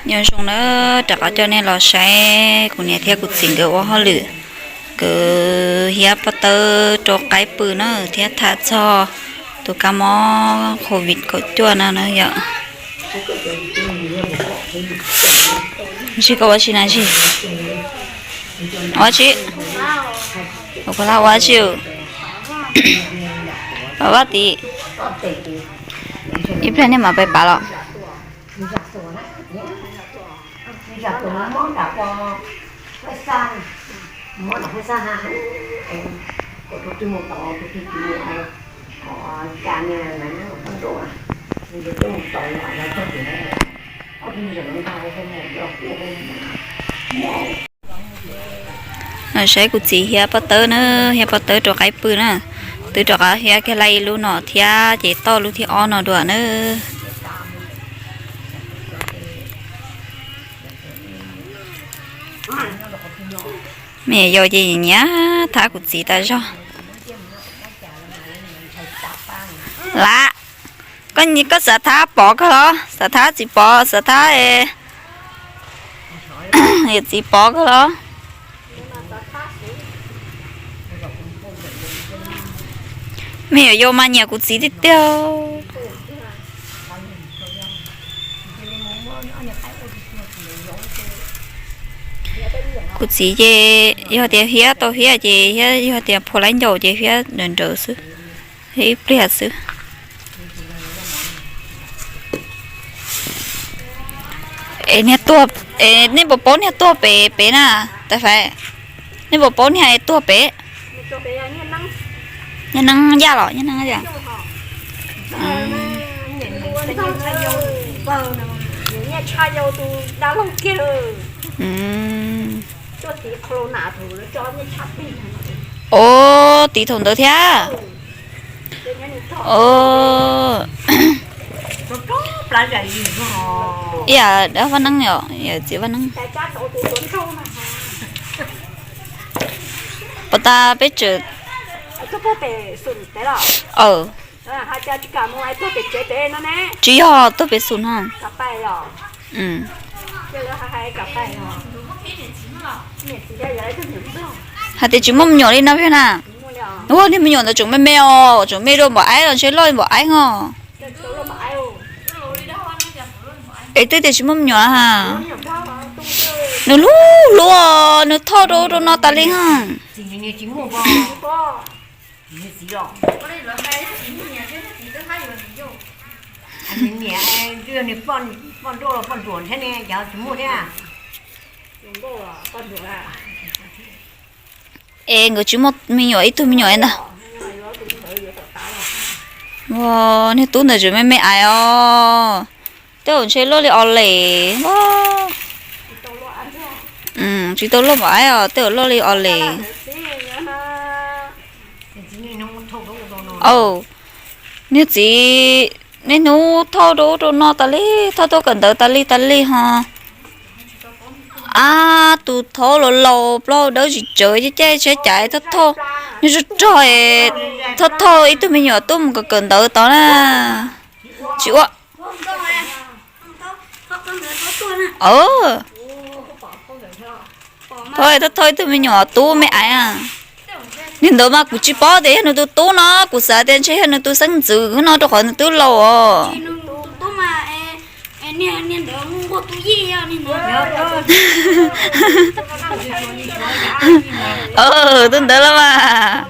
Nyob zoo na, rov qab coj nej los saib kuv niam thiab kuv txiv nkawd ua hauj lwm, nkawd hiab pob tawb rau qaib pw na thiab tham txog tus kab mob covid kaum cuaj no na yom. Ntshe koj ua tsi na, tsi ua tsi, ua tsi, vaj tid, ib pliag nej mam pais pav los. Saib kuv txiv hiab pob tawb na, hiab pob tawb rau qaib pw na. Twb rov qab hiab kiag laj ib lub no thiab ces toj lub thib ob no dua na. Me nyuam yaus ces nyiam thab kuv txiv tas zog. Lam, koj xav thab Pov kawg los? Xav thab txiv Pov, xav thab yawm txiv Pov kawg los? Me nyuam yaus mas nyiam kuv txiv tiag tiag. Kuv txiv ces yog tias hiab tau hiab ces hiab, yog tias phua laib ncaus ces hiab nrawm nrawm xwb, hiab ib pliag xwb. Es niag tuag, es nej puas paub niag tuag pem pem na, tais fais? Nej puas paub niag es tuag pem? Niag neeb yaj los niag neeb yaj? Os, tiv thaum ntawd thiab. Ib yam dab Vaj Neeb, yawm txiv Vaj Neeb. Puas tas peb tseem, tsis yog tuag pem xus no. Hais tias tsis muaj me nyuam li no peb na. Ua niag me nyuam ntawd tseem me me os, tseem me dua npaum aib los ntshe loj li npaum aib os. Es twb tias tsis muaj me nyuam ha. Nws hlub hlub, nws thauj rau ub rau no tas li ha. Es nkawd tsis muaj me nyuam, ib tug me nyuam ntag. Niag tub ntawd tseem me me ais os. Tej zaum ntshe loj li o les. Tsis tau loj npaum aib os, tej zaum loj li o les. Niag txiv niaj hnub thauj rau ub rau no tas li, thauj tuaj kawm ntawv tas li tas li ho. Ab, tus thaub laus laus plaub hau dawb tsis tsawv, caij caij tsheb cav thauj thauj, niag rog rog, thauj thauj ib tug me nyuam tuaj mus kawm kawm ntawv tod na. Tsis ua, thauj thauj ib tug me nyuam tub me aiv. Niag ntawd mas kuv tsis paub tias yog nws tus tub no, kuv xav tias ntshe yog nws tus xeeb ntxwv no rau qhov nws twb laus os. Tus ntawd los mas,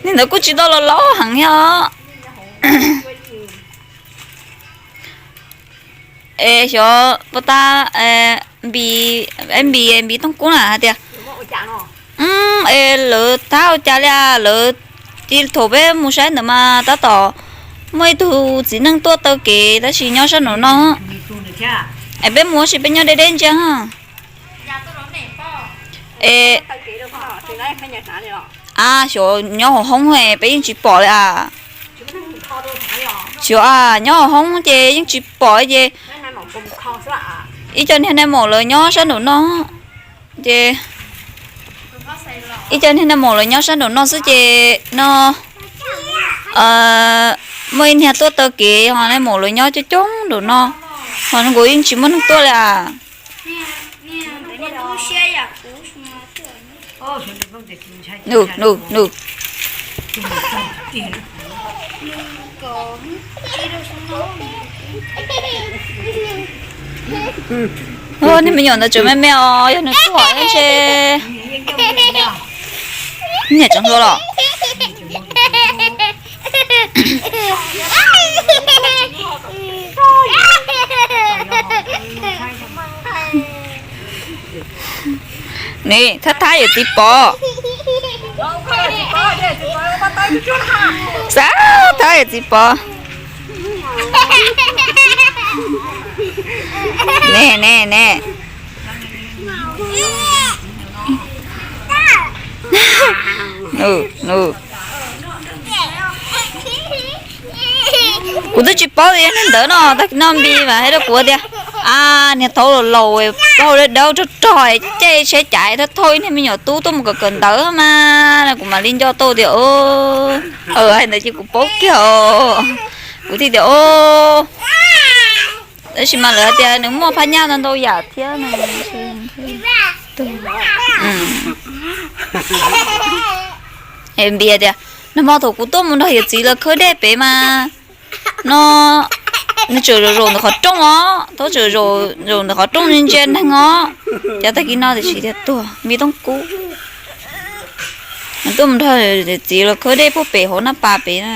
niag ntawd kuj tsis tau los laus heev thiab os. Es xyov puas tas, Npis, Npis Tooj Kub na hais tias, es lawv thab ua cas li, lawv, thaum peb mus saib ntawd mas tab tom muaj ib tug txiv neej tuaj taw kev tab sis nyob sab nraum no. Es peb mus ua si peb nyob deb deb ntsia. Es, a, xyov nyob hauv hoob peb yeej tsis pom li a. Xyov a, nyob hauv hoob ces yeej tsis pom ces ib co niag nais maum lawv nyob sab nraum no ces ib co niag nais maum lawv nyob sab nraum no xwb ces no muaj ib niag tuaj taw kev ho nais maum lawv nyob coob coob nraum no. Ho nws kuv yeej tsis muaj neeg tuaj li as. Nws, nws, nws. Niag me nyuam ntawd tseem me me os, yog nws tuaj ntshe niam tseem hluas los. Nim thab thab yawm txiv pov. Xav thab yawm txiv pov. Ne ne ne. Kuv twb tsis paub tias yog neeg ntawd no, tag kis no Npis mas hais rau kuv tias, a, niag thaud laus laus, plaub hau dawb dawb rog rog, caij tsheb caiv thawj thawj, ib niag me nyuam tub tuaj mus kawm kawm ntawv mas, kuv mam li nco tau tias, hais ntawd ces kuv paub kiag os. Kuv thiaj tias, o, tab sis mas lawv hais tias nws muaj phab nyaj ntau ntau yam thiab no. Npis tias, nag hmo thaum kuv tuaj mus nrog yawm txiv lawv khawb dej pem mas no, nws tseem zaum zaum ntawm qhov rooj os, thaum tseem zaum zaum ntawm qhov rooj ntsia ntsia neeg os. Ces tag kis no tiam sis tias tuag Npis Tooj Kub. Nws tuaj mus nrog yawm txiv lawv khawb dej puag pem hauv Naj Pas pem na,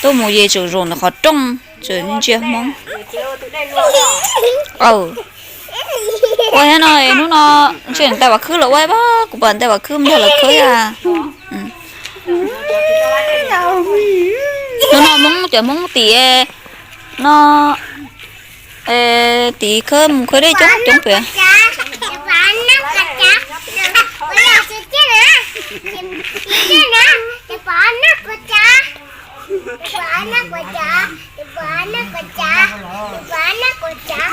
tuaj mus ces tseem zaum ntawm qhov rooj tseem ntsia Hmoob. Ua thiab no, hnub no ntshe ntais Vam Khwb los ua, kuv pom ntais Vam Khwb nrog lawv khawb. Hnub no Hmoob, cov Hmoob tim no, tim khawb mus khawb dej coob coob pem.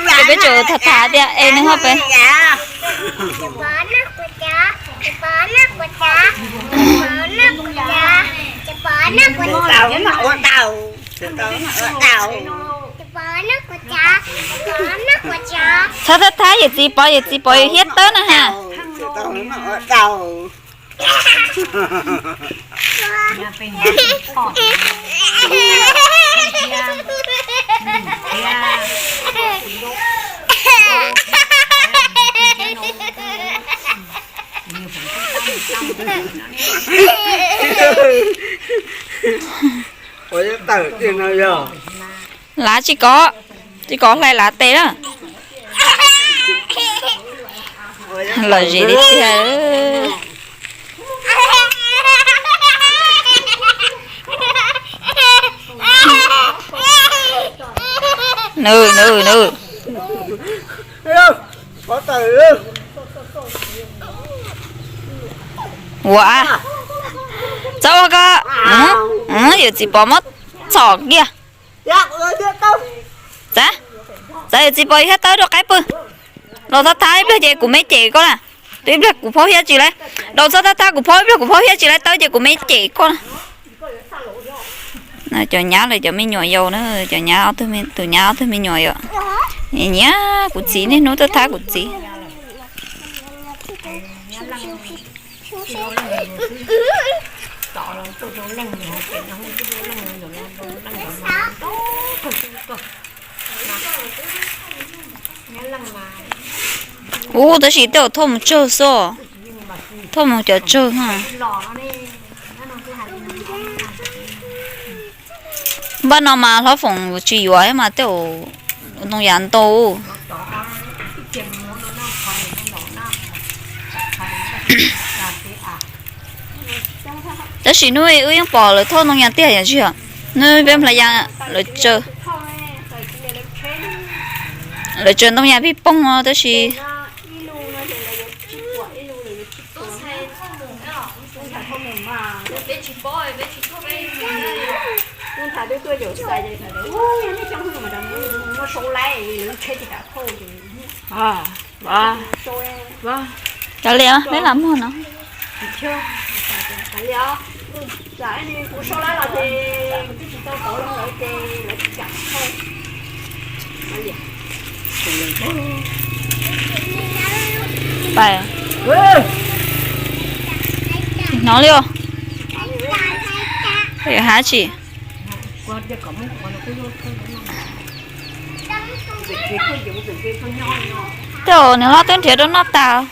Ces peb tseem tham tham tias es nws ho pem. Txhob thab thab yawm txiv pov, yawm txiv pov yus hiab tawb na ha. Lav tsis kov, tsis kov hlais lav tes na. Lom zem li tiag. Nws, nws, nws. Ua, txhob ua ko. Yawm txiv pov muab txhom kiag. Txav, txav yawm txiv pov hiab tawb rau qaib pw. Los thab thab ib pliag ces kuv me cem koj na. Ib pliag kuv phaub hiab tsis laib. Los txhob thab thab kuv phaub ib pliag, kuv phaub hiab tsis laib tawb ces kuv me cem koj na. Cov nyab los cov me nyuam yaus na, cov nyab, tus nyab ob tug me nyuam yom. Nyiam kuv txiv, niaj hnub tuaj thab kuv txiv. Ub, tab sis tej zaum thauj mus tsawg xwb, thauj mus cov tsawg. Npaj no mas hlob Foom tsis yuav mas tej zaum ntoo yam ntau. Tab sis hnub wb yeej pom lawv thauj ntoo yas tiag yam tsis yog, hnub peb nplhav yas lawv tsaws, lawv tsaws ntoo yas pij pooj no tab sis Kav liam, neb lam muag no. Pais, hnov li os. Hab tsi? Tej zaum nws hlob twb nrhiav rau noj tas.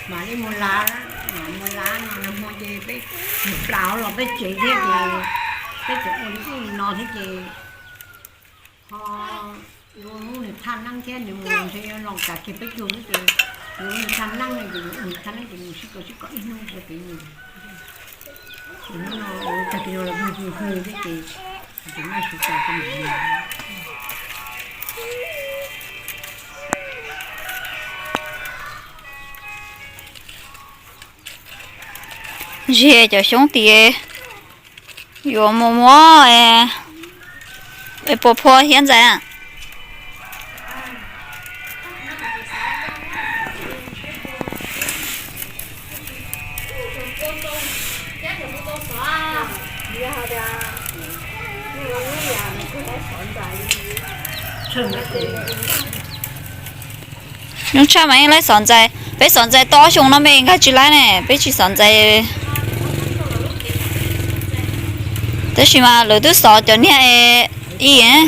Mam li mus lav, mam mus lav no nag hmo ces peb mus plaws los peb tsev thiab ces peb tseem ua li ub li no thiab ces ho yuav hnub nws thaj neeb thiab nws mus ntshe yuav los kav kiag peb caug xwb ces yuav hnub nws thaj neeb no ces yuav hnub nws thaj neeb ces mus sib kom sib kom ib hnub rau pem mus. Hnub no tag kis no los hwj hwj hwj thiab ces tseem maj sib kom rau mam mus. Ziag cov xyoob tim yuav mus muab pua phua hiab ntxais na. Zoo tshaj mas yeej laib xov ntxais, peb xov ntxais tau ob xyoo no me nkag tsis laib ne, peb tsis xov ntxais. Tab sis mas lawv twb xov cov niag ib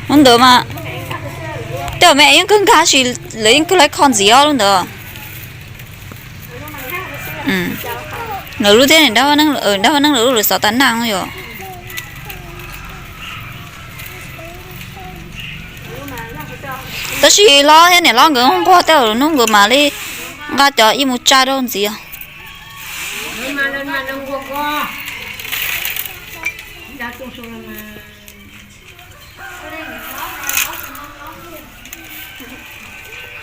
hnub ntawd mas tej me yeej kawg nkag sis lawv yeej kawg laib kho ntxiv ob lub ntawd. Lawv lub thiab nrab vaj neeb lawv lub lawv xov tas naj yom. Tab sis hlob thiab niam hlob nkawd nquag tej hnub nkawd mam li nqa cov ib mus tsa rau ntxiv.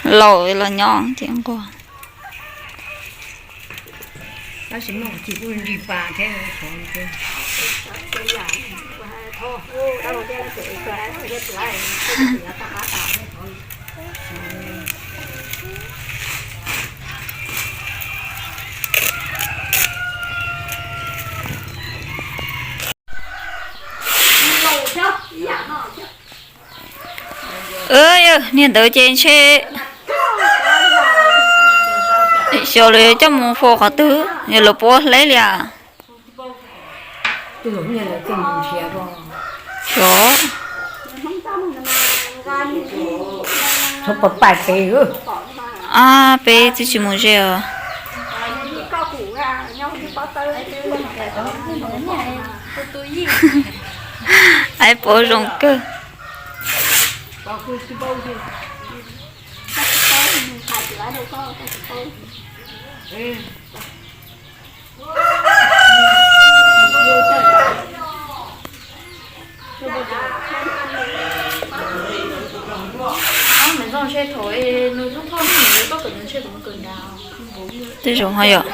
Laus los nyob ces nquag. Niag ntawd ces ntshe xyov lawv coj mus faus qhov twg, yog lawv puas hleb li as. Xyov. Ab, peb twb tsis mus ze os. Aib, pom zoo kawg. Tej zaum ho yog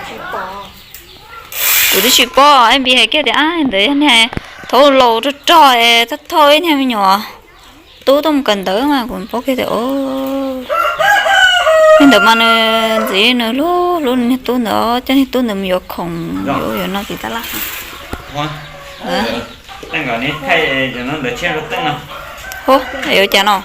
kuv twb tsis paub, ab npis hais kiag tias ab ntawd yog niag thaum laus rog rog es thauj thauj ib niag me nyuam tub tuaj mus kawm ntawv mas kuv paub kiag tias o, niag ntawd mas nws ntxiv nws hlub hlub niag tub ntawd, coj niag tub ntawd mus yuav khoom yuav ub yuav no tim tab laj. Hu, yuav cas no?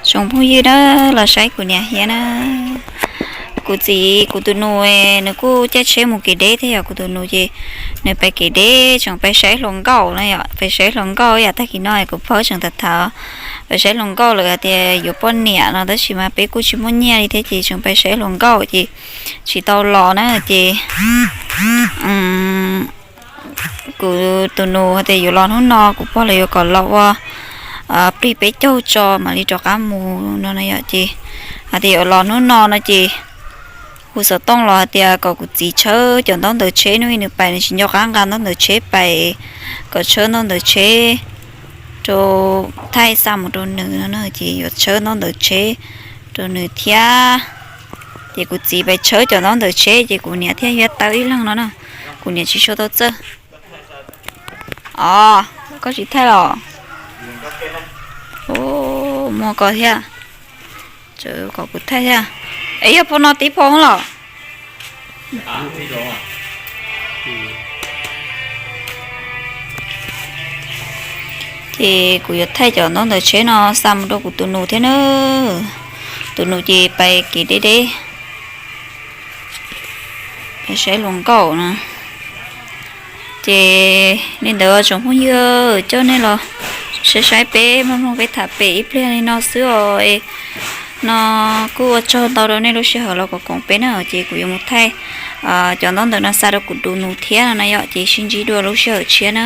Tsoom phooj ywg na, los saib kuv niam hiab na. Kuv txiv kuv tus nus nws kuj caij tsheb mus kev deb thiab yom, kuv tus nus ces nws pais kev deb tseem pais saib hluas nkauj na yom, pais saib hluas nkauj yam tag kis no kuv pog tseem tham tham, pais saib hluas nkauj lawm hais tias yuav poj niam no tab sis mas peb kuj tsis muaj nyiaj li thiab ces tseem pais saib hluas nkauj ces tsis tau los na ces kuv tus nus hais tias yuav los hnub no, kuv pog lawv yuav kom los ua plig peb caug tso mam li rov qab mus no na yom. Ces hais tias yuav los hnub no no ces Kuv xov tooj los hais tias kom kuv txiv tshawb cov ntaub ntawv tsheb, nws pais nws tsis nco qab nqa ntaub ntawv tsheb pais, kom tshawb ntaub ntawv tsheb rau, thaij xa mus rau nws no na, ces yuav tshawb ntaub ntawv tsheb rau nws thiab. Ces kuv txiv pais tshawb cov ntaub ntawv tsheb ces kuv niam thiaj yuav tau ib leeg no na, kuv niam tsis tshua tau txawj. Os, koj tsis thaij los? Ub, muaj koj thiab. Kom kuv thaij thiab. Es yog puas no tib phom los? Ces kuv yuav thaij cov ntaub ntawv tsheb no xa mus rau kuv tus nus thiab na. Tus nus ces pais kev deb deb, saib hluas nkauj na. Ces li ntawd tsoom phooj ywg, coj nej los saib saib peb mloog mloog peb tham pem ib pliag li no xwb os. No kuj ua tsaug ntau rau nej lub sij hawm los koom koom peb na, ces kuv yuav mus thaij cov ntaub ntawv no xa rau kuv tus nus thiab no na yom, ces sib ntsib dua lub sij hawm tshiab na.